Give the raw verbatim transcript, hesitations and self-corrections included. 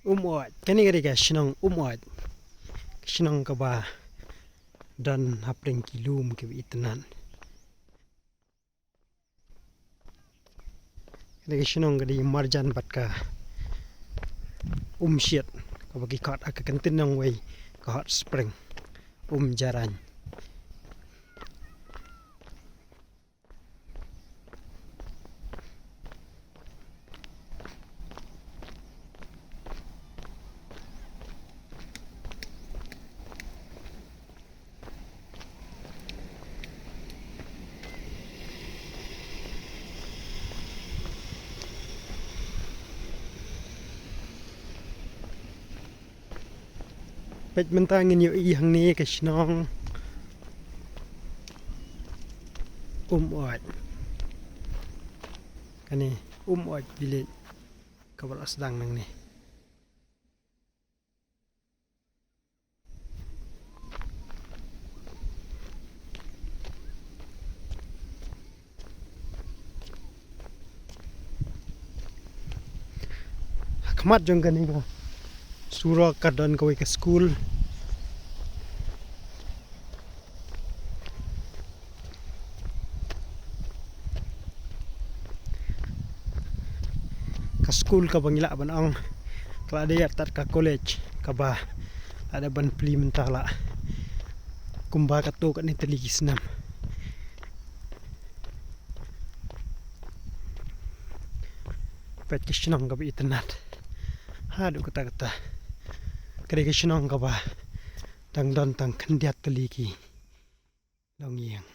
Um Oid, kane ka dei ka shnong Um Oid. Ka shnong kaba don hapdeng ki lum kiba itynnad. Kane ka shnong ka dei marjan bad ka Umshiat, kaba ki khot ha ka kyntien nongwei ka hot spring, Umjarain. Peit mynta ngin ïohi hangne ka shnong Um Oid. Kane Um Oid village kaba la sdang nangne. Ha khmat jong kane ka surok ka don kawei ka skul. Ka skul kaba ngi lah ban ong ka la dei artat ka college kaba la dep ban plie mynta la kumba katto katne tylli ki snem. Peit ka shnong kaba itynnad haduh katta katta. Ka dei ka shnong kaba dang don tang khyndiat tylli ki longïing.